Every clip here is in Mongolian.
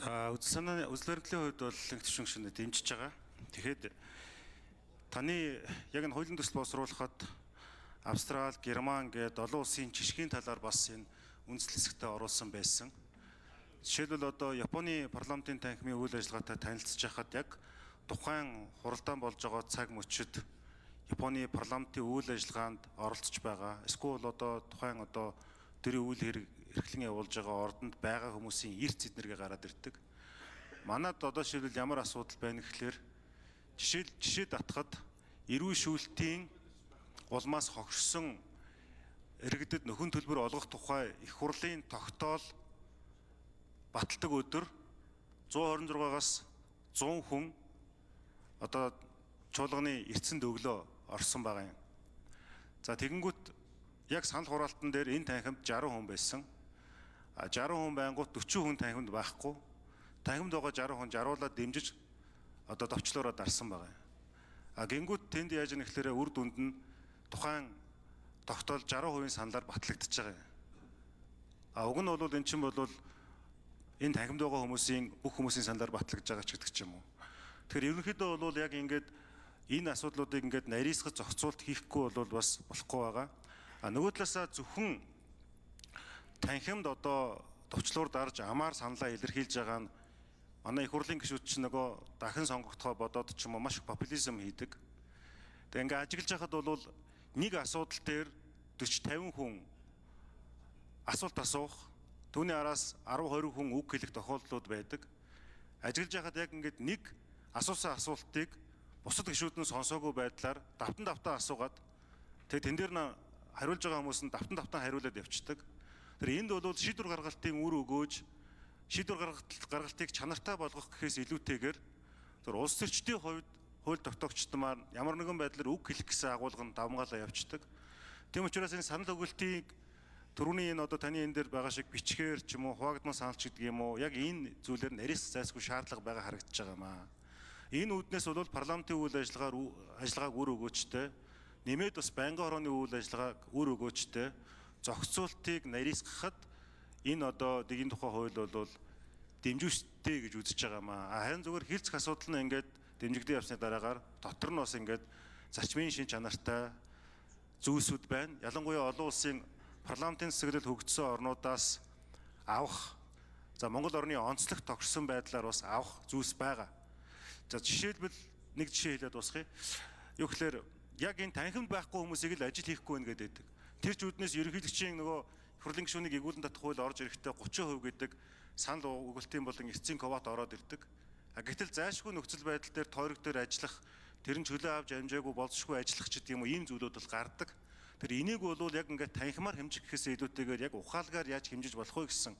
За, үзэл санааны үзэл баримтлалын хувьд бол Линх төвшин гишүүнээ дэмжиж байгаа. Тэгэхэд таны яг энэ хуулийн төсөл боловсруулахад Австрал, Герман гээд олон улсын жишгийн талаар бас энэ үндслэл хэсэгтээ оруулсан байсан. Жишээлбэл, одоо Японы парламентын танхимын үйл ажиллагаатай танилцж байхад яг тухайн хуралдаан болж байгаа цаг мөчид Японы парламентын үйл ажиллагаанд оролцож байгаа. Эсвэл одоо тухайн одоо төрийн үйл хэрэг эрхлэн явуулж байгаа ордонд байгаа хүмүүсийн эрц эднэргээ гараад ирдэг. Манад одоо жишээлбэл ямар асуудал байна гэхлээр жишээ татхад эрүү шүүлтийн улмаас хохирсон иргэдэд нөхөн төлбөр олгох тухай их хурлын тогтоол баталдаг өдөр 126-аас 100 хүн одоо чуулганы эрдсэнд өглөө орсон байгаа юм. За, тэгэнгүүт яг санал хураалтан дээр энэ танхимд 60 хүн байсан. А 60 хүн байнгут 40 хүн танхимд байхгүй. Танхимд байгаа 60 хүн жаруулаад дэмжиж одоо товчлоороо дарсан байгаа юм. А гингүүт тэнд яаж нэхлээрээ үр дүнд нь тухайн тогтоол 60% саналаар батлагдчихж байгаа юм. А уг нь бол эн чинь бол энэ танхимд байгаа хүмүүсийн бүх хүмүүсийн саналаар батлагдж байгаа ч гэдэг ч юм уу. Тэгэхээр ерөнхийдөө бол яг ингээд энэ асуудлуудыг ингээд нарийсгах, зохицуулт хийхгүй бол бас болохгүй байгаа. А нөгөө талаасаа зөвхөн танхимд одоо товчлуур дарж амаар саналаа илэрхийлж байгаа нь манай их хурлын гишүүд чинь нөгөө дахин сонгогдохоо бодоод ч юм уу маш их популизм хийдэг. Тэгээ ингээ ажиглаж байхад бол нэг асуудал дээр 40 50 хүн асуулт асуух, түүний араас 10 20 хүн үг хэлэх тохиолдлууд байдаг. Ажиглаж байхад яг ингээд нэг асуусан асуултыг бусад гишүүд нь сонсоогүй байдлаар давтан давтан асуугаад, тэгээ тэн дээр нь хариулж байгаа хүмүүс нь давтан давтан хариулаад явцдаг. Тэр энд бол шийдвэр гаргалтын үр өгөөж, шийдвэр гаргалтыг чанартай болгох гэхээс илүүтэйгээр тэр улс төрчдийн хувьд хууль тогтоогчд маань ямар нэгэн байдлаар үг хэлэх гэсэн агуулга нь давмгаалаа явцдаг. Тийм учраас энэ санал өгөлтийг түрүүний энэ одоо таны энэ дээр байгаа шиг бичгээр ч юм уу, хуваагдмал санал ч гэдэг юм уу, яг энэ зүйлээр нарийс зайлсгүй шаардлага байгаа харагдаж байгаа юм аа. Энэ үүднээс бол парламентын үйл ажиллагааг үр өгөөчтэй, нэмээд бас байнгын хорооны үйл ажиллагааг үр өгөөчтэй зохицуултыг нарийсгахад энэ одоо дэгийн тухай хууль бол дэмжүүштэй гэж үзэж байгаа юм аа. Харин зүгээр хилцэх асуудал нь ингээд дэмжигдэн явсны дараагаар дотор нь бас ингээд зарчмын шин чанартай зүйлсүүд байна. Ялангуяа олон улсын парламентын цэцэглэл хөгжсөн орнуудаас авах, за, Монгол орны онцлог тохирсон байдлаар бас авах зүйлс байгаа. За, жишээлбэл, нэг жишээ хэлээд дуусгая. Юу гэхээр яг энэ танхимд байхгүй хүмүүсийг л ажил хийхгүй байх гэдэг. Тэр ч үүднээс ерөнхийлөгчийн нөгөө их хурлын гишүүнийг эгүүлэн татах хууль орж ирэхдээ 30% гэдэг санал өгөлтийн болон эрсцийн квот ороод ирдэг. А гэтэл зайлшгүй нөхцөл байдал дээр тойрог дээр ажиллах, тэр нь чөлөө авч амжаагүй болзошгүй ажиллах ч гэдэг юм уу, ийм зүйлүүд бол гардаг. Тэр энийг бол яг ингээд танхимаар хэмжих гэхээс илүүтэйгээр яг ухаалгаар яаж хэмжиж болох вэ гэсэн.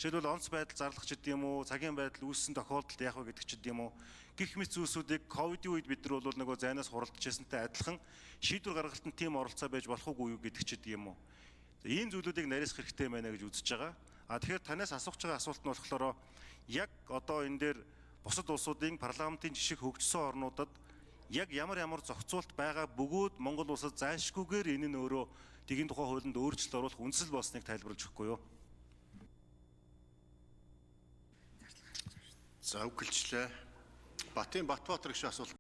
Жишээлбэл, онц байдал зарлах ч гэдэг юм уу, цагийн байдал үүссэн тохиолдолд яах вэ гэдэг ч гэдэг юм уу. Гэх мэт зүйлсүүдийг ковидын үед бид нар бол нөгөө зайнаас хуралдаж адилхан шийдвэр гаргалтанд тийм оролцоо байж болох уугүй юу гэдэг ч гэдэг юм уу. Ийм зүйлүүдийг нарийсах хэрэгтэй байна гэж үзэж байгаа. А тэгэхээр танаас асуух байгаа асуулт нь болохоор яг одоо энэ дээр бусад улсуудын парламентын жишг хөгжсөн орнуудад яг ямар ямар зохицуулт байгаа бөгөөд Монгол улсад зайлшгүйгээр энэ нь өөрөө дэгийн тухай хуулинд өөрчлөлт оруулах үндсэл болсныг тайлбарлаж өгөхгүй юу? За, үг хэлчлээ. Батын Батбаатар гишүүн асуулт